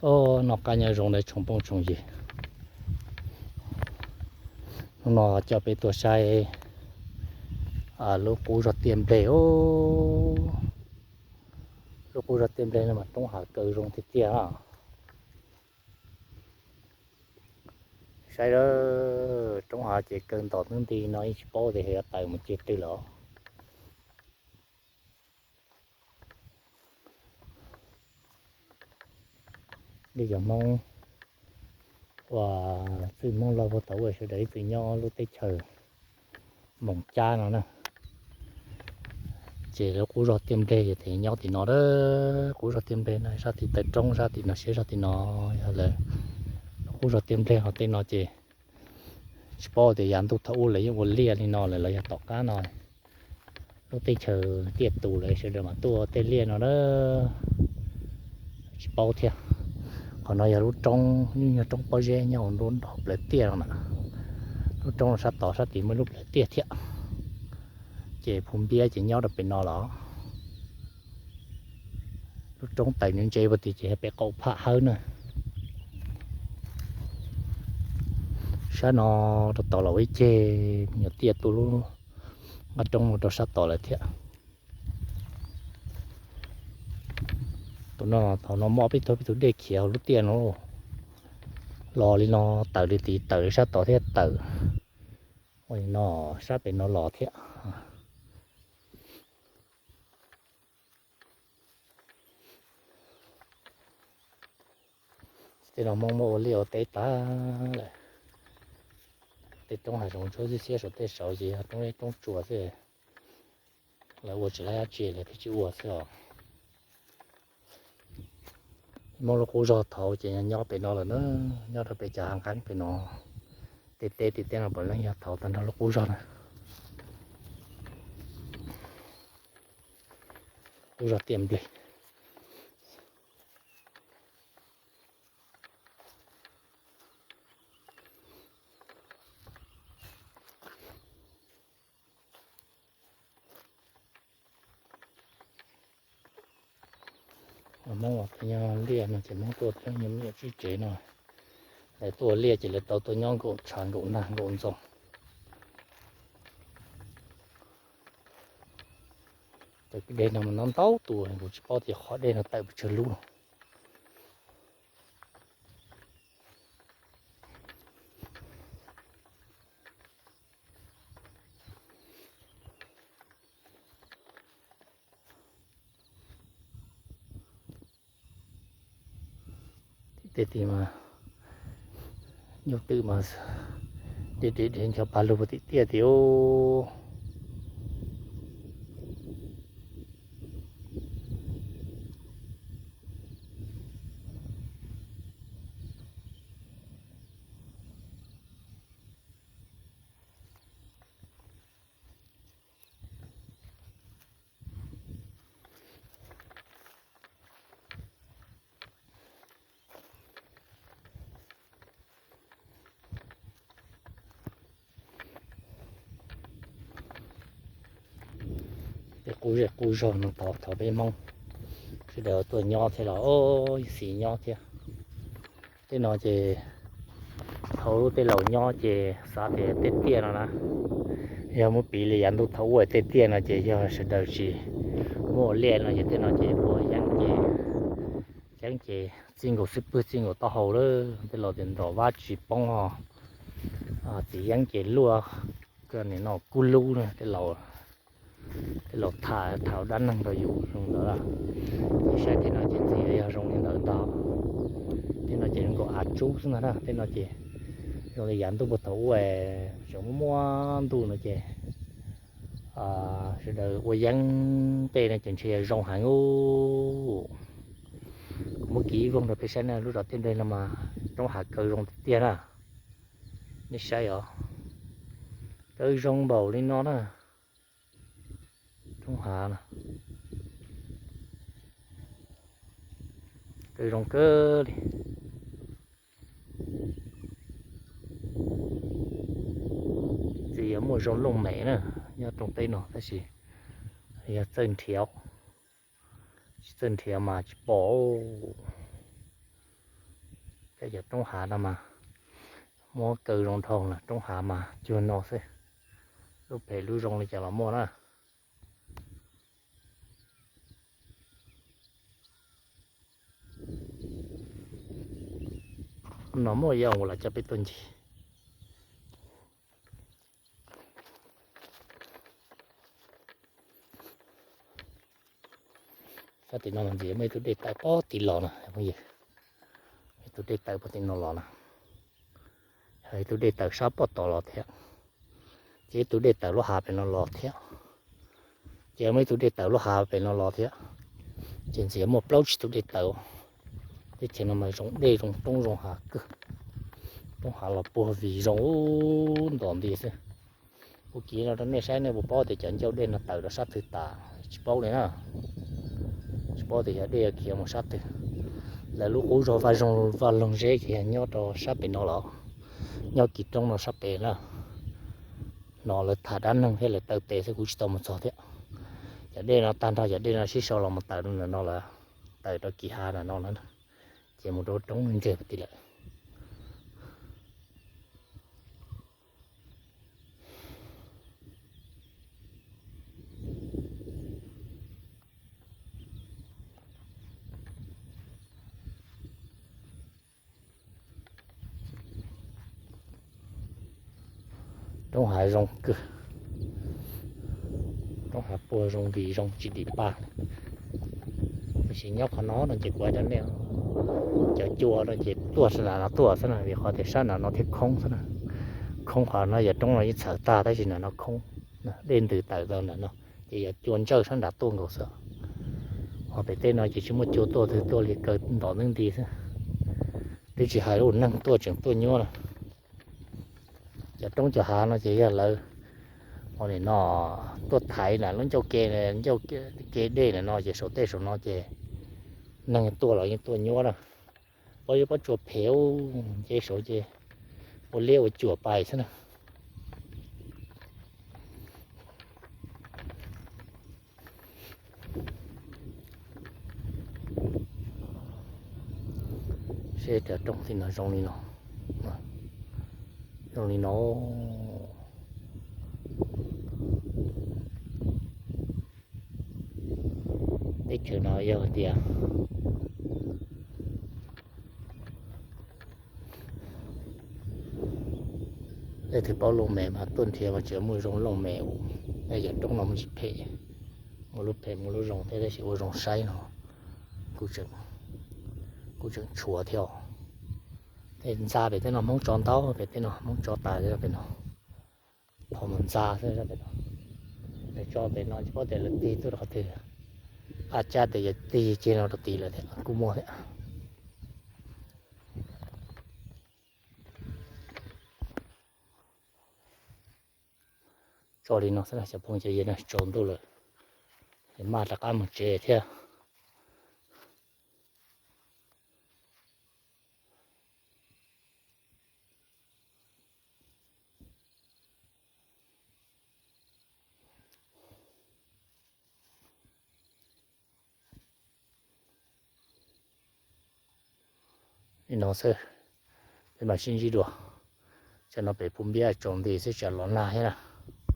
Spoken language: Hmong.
Os, noj qab nyob zoo nawb tsoom phooj tsoom ywg. Hnub no coj peb tuaj saib lub qub zog tiaj nplej os. Lub qub zog tiaj nplej no mas roob hav kaw zoo tiag tiag. Saib roob hav ces kaw ntom ntub nti no yeej tsis paub tias yuav tawm mus ci twg lawm. Li cov Hmoob uas txwj Hmoob laug puag thaum ub sawv daws ib txwm nyob lub teb chaws Moos Cab no na. Ces lub qub zog tiaj nplej yog tias nyob tim no a, qub zog tiaj nplej no sab tim taw roob sab tim no siab zog tim no yog lawv lub qub zog tiaj nplej. Ho tej no ces tsis paub tias yav ntuj thaum ub lawv yeej ua liaj li no lawm los yog tom qab no lub teb chaws tiaj tus lawv sawv daws mam tuaj ua tej liaj no na, tsis paub thiab. Qhov no yog lub roob, yeej yog roob pob zeb nyob hauv nruab nrog plawv tiaj no na. Lub roob no sab tod sab tid muaj lub plawv tiaj thiab. Ces Phu Npiab ces nyob rau pem no los. Lub roob tawm ntse ntse puag tid ces yog pem qaum pham hawb na. Sab no rau tod los ua ib ceg me nyuam tiaj tu lub qab roob mus rau sab tod lawm thiab. Tus no thaum no muaj peb tug peb tug dej khiav hauv lub tiaj no los li no, tawm li tid tawm li sab tod thiab tawm ua li no sab pem no los thiab. Tej no Hmoob muab ua liaj ua teb tag lawm. Tej roob hav zoov ntsuab xiab xiab saum tej saud ces yog roob zeb roob tsuas xwb, lawv ua tsis laib dab tsi lawv thiaj tsis ua xwb os. Hmoob lub qub zog thaud ces nyob pem no lawm na, nyob rau pem cov hav nqeeb pem no. Tej teb tim teb no puav leej yog thaud tag nrho lub qub zog na. Qub zog tiaj nplej. Hmoob uas nyob liaj no ces Hmoob tuaj thiab, nyob me nyuam tsib tsev no, lawv tuaj ua liaj ces lawv tau tuaj nyob nkaum tshav nkaum nag nkaum ntxoov. Cov kwj deg no mas no ntau tus, kuv tsis paub tias qhov dej no tawm pes tsawg lub no. Tim tej tid mas nyuj twm mas de de de ncho pag lug puag tim tiaj tid. Tej qub zej qub zog no thaum peb Hmoob sawv daws tuaj nyob thiab los xis nyob thiab. Tej no ces thaum lub tej laus nyob ces xav tias tej tiaj no na, yog muab piv li yav ntuj thaum ub tej tiaj no ces yog sawv daws tsis muaj ua liaj no ces tej no ces ua yeeb ces, yeeb ces txij nkaus xub pwg txij nkaus taub hau lawm. Tej laus tias ntom vab tsis poob ho txiv yeeb ces luaj, nim no kub lub na. Tej laus tham tham dab neeg rau yus zoo ntawd. Ces saib tej no ces txawm yog zoo li ntawd ntag. Tej no ces zoo nkaus av tsub xwb ntag na. Tej no ces zoo li yav ntuj puag thaum ub tseem muaj muaj ntuj no ces sawv daws ua yeeb tej no ces ntshe yog zoo heev ub. Kuv muab kiv ib voog rau peb saib na, lub zos tiaj nplej no mas roob hav kaw zoo tiag tiag na. Nej saib os, kaw zoo npaum li no na. Roob hav no kaw zoo kawg li. Txawm yog muaj zoo looj mem na nyob rooj teb no tab sis yog txawj nrhiav, tsis txawj nrhiav mas tsis pom. Yog roob hav no mas muab kaw zoo dhau na, roob hav mas cuag no xwb, lub phem lub zoo li cas los muaj na. No muaj ib ua los coj peb tuaj ncig. Sab tim no ntxiv muaj ib tug dej tawm pog tim los na, tus dej tawm pog tim no los na, ib tug dej tawm sab pog tod los thiab, ces ib tug dej tawm lub hav pem no los thiab, ces muaj ib tug dej tawm lub hav pem no los thiab, ces ntxiv muaj plaub tsib tug dej tawm. Teb chaws no mas zoo dej zoo roob zoo hav kawg, roob hav los puag vig zoo ub ntos nti xwb. Kuv kiv no rau nej saib nej puas paub tias cov ncauj dej no tawm rau sab twg tas, tsis paub li na. Tsis paub tias yog dej yuav khiav mus sab twg. Lawv lub qub zog vaj zoo vaj loog zeb ces yog nyob rau sab pem no los, nyob kis roob no sab pem na. No lawv tham dab neeg thiab lawv taw tes xwb kuv tsis tau mus txog thiab. Cov dej no tag nrho cov dej no sib sau los mus tawm rau ntawm no lawm, tawm rau kis hav ntawm no na, ces mus rau roob ntseg puag tim lawm. Roob hav zoo kawg, roob hav puag zoo vig zoo tsis dim pa. Tiam sis nyob qhov no no ces kuv hais rau nej, cov cua no ces tuaj sab nram no tuaj xwb na, vim qhov tias sab nram no thiaj khoob xwb na. Khoob qhov no yog roob no yeej txhawm tag tab sis nram no khoob, dej ntws tawm tau nram no, ces yog cua ntsawj sab nram tuaj nkaus xwb. Ho pem tej no ces tsis muaj cua tuaj twg tuaj li, kaw ntom ntev nti xwb. Twb tsis hais ua neeg tuaj tseem tuaj nyuab na. Cov roob cov hav no ces yog lawv ua nim no tuaj thaiv na, lub ncauj ke, ncauj ke dej na no ces saum tej saum no ces neeg tuaj los yeej tuaj nyuab na. Pob zeb pob tsuas phem, nce saud ces ua liab ua cuam pais xwb na. Seb cov roob tim no zoo li no, zoo li no. Teb chaws no yog tias leej twg paub looj mem mas tuaj nrhiav mas tseem muaj zoo looj mem. Tej yam roob no muaj tsis phem, muaj lub phem muaj lub zoo thiab, tab sis ua zoo saib no kuj tseem tshuav thiab. Tej ntxa pem tej no Hmoob tso ntau, pem tej no Hmoob tso tas pem no, phom mus ntxa xwb pem no. Lawv tso pem no tsis paub tias lawv tig tuaj rau qhov twg, a cab tias yog tig ceg no rau tid lawm thiab kuj muaj thiab. Tso li no xwb na cov phooj cov ywg, tsaus ntuj lawm, maj rov qab mus tsev thiab. Li no xwb, peb mam sib ntsib dua. Tsam no pem puv npiab tsaus nti xwb tsam los nag thiab na.